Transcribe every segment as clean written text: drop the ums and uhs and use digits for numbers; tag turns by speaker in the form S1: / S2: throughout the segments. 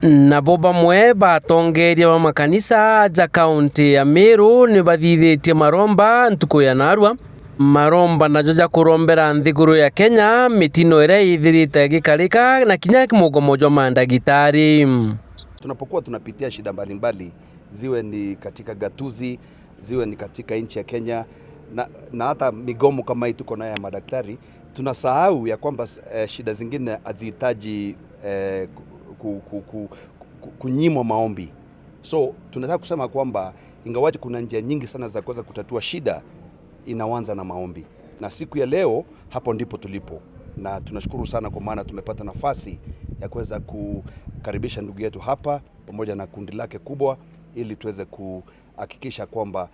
S1: Nabo bamwe batongeria ba makanisa ja kaunti ya Meru ni bathithitie maromba ntuku ya narua. Maromba najo ja kurombera nthiguru ya Kenya mitino iria ithirite gikarika na kinya mugomo jwa mandagitari.
S2: Tunapokuwa tunapitia shida mbalimbali, ziwe ni katika gatuzi, ziwe ni katika nchi ya Kenya na hata migomo kama hii tuko nayo ya madaktari, tunasahau ya kwamba shida zingine hazihitaji kunyimwa maombi. So tunataka kusema kwamba ingawaje kuna njia nyingi sana za kuweza kutatua shida, inaanza na maombi, na siku ya leo hapo ndipo tulipo, na tunashukuru sana kwa maana tumepata nafasi ya kuweza kukaribisha ndugu yetu hapa pamoja na kundi lake kubwa, ili tuweze kuhakikisha kwamba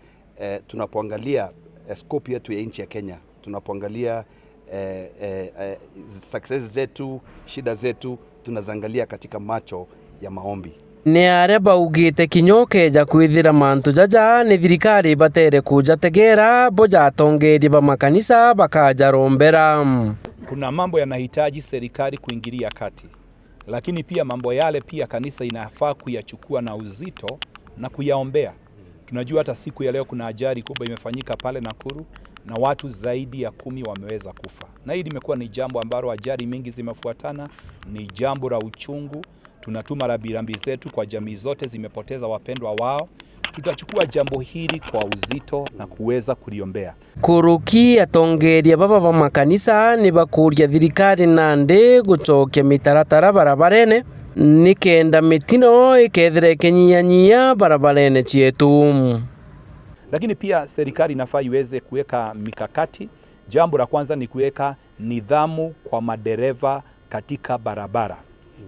S2: tunapoangalia scope yetu ya nchi ya Kenya, tunapoangalia success zetu, shida zetu, tunaziangalia katika macho ya maombi.
S1: Ni aria baugite kinyokeja kwithira mantu jaja ni thirikari batere kujategera bojatongeria ba makanisa bakajarombera.
S3: Kuna mambo yanahitaji serikali kuingilia kati, lakini pia mambo yale pia kanisa inafaa kuyachukua na uzito na kuyaombea. Tunajua hata siku ya leo kuna ajali kubwa imefanyika pale Nakuru na watu zaidi ya 10 wameweza kufa, na hii limekuwa ni jambo ambalo ajali mingi zimefuatana, ni jambo la uchungu. Tunatuma rambirambi zetu kwa jamii zote zimepoteza wapendwa wao. Tutachukua jambo hili kwa uzito na kuweza kuliombea.
S1: Kuruki atongeria baba ba makanisa ni bakuria thirikari nandi gucokia mitaratara barabarene nikenda mitino ikethira ikinyihanyihia barabarene cietu.
S3: Lakini pia serikali inafaa iweze kuweka mikakati. Jambo la kwanza ni kuweka nidhamu kwa madereva katika barabara,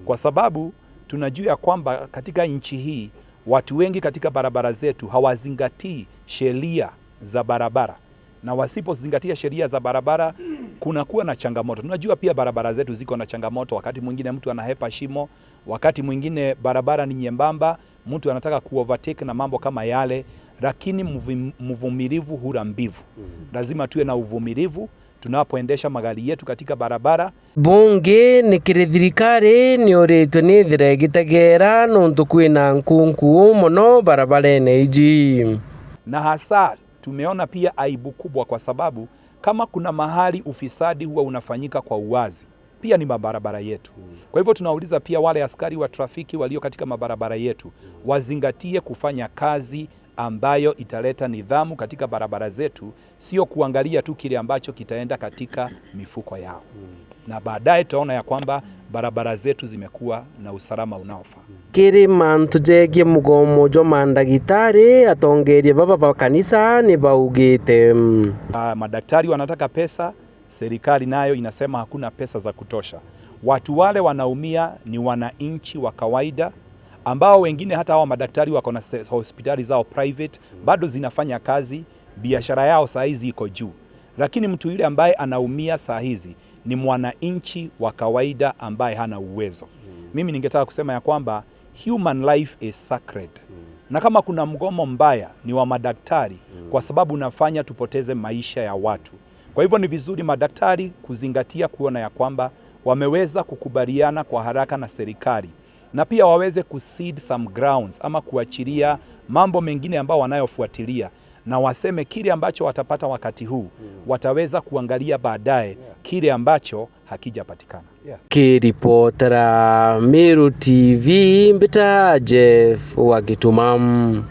S3: kwa sababu tunajua kwamba katika nchi hii watu wengi katika barabara zetu hawazingatii sheria za barabara, na wasipozingatia sheria za barabara kunakuwa na changamoto. Tunajua pia barabara zetu ziko na changamoto. Wakati mwingine mtu anahepa shimo, wakati mwingine barabara ni nyembamba, mtu anataka kuovertake na mambo kama yale, lakini mvumilivu hula mbivu. Lazima tuwe na uvumilivu tunapoendesha magari yetu katika barabara.
S1: Bunge nikiri thirikari niuritwe ni ithire igitegera nuntu kwina nkunku muno barabarene iji.
S3: Na hasa tumeona pia aibu kubwa, kwa sababu kama kuna mahali ufisadi huwa unafanyika kwa uwazi pia ni mabarabara yetu. Kwa hivyo tunauliza pia wale askari wa trafiki walio katika mabarabara yetu wazingatie kufanya kazi ambayo italeta nidhamu katika barabara zetu, sio kuangalia tu kile ambacho kitaenda katika mifuko yao. Na baadaye tutaona ya kwamba barabara zetu zimekuwa na usalama unaofaa.
S1: Kiri mantu jegie mugomo jwa mandagitari atongeria baba ba kanisa ni baugite.
S3: Madaktari wanataka pesa, serikali nayo inasema hakuna pesa za kutosha. Watu wale wanaumia ni wananchi wa kawaida, ambao wengine hata hawa madaktari wako na hospitali zao private, bado zinafanya kazi, biashara yao saa hizi iko juu. Lakini mtu yule ambaye anaumia saa hizi ni mwananchi wa kawaida ambaye hana uwezo. Mimi ningetaka kusema ya kwamba human life is sacred. Na kama kuna mgomo mbaya ni wa madaktari, kwa sababu unafanya tupoteze maisha ya watu. Kwa hivyo ni vizuri madaktari kuzingatia kuona ya kwamba wameweza kukubaliana kwa haraka na serikali, na pia waweze kucede some grounds ama kuachilia mambo mengine ambao wanayofuatilia, na waseme kile ambacho watapata wakati huu wataweza kuangalia baadaye kile ambacho hakijapatikana.
S1: Kiripotera Meru TV mbita Jeff Wagitumam.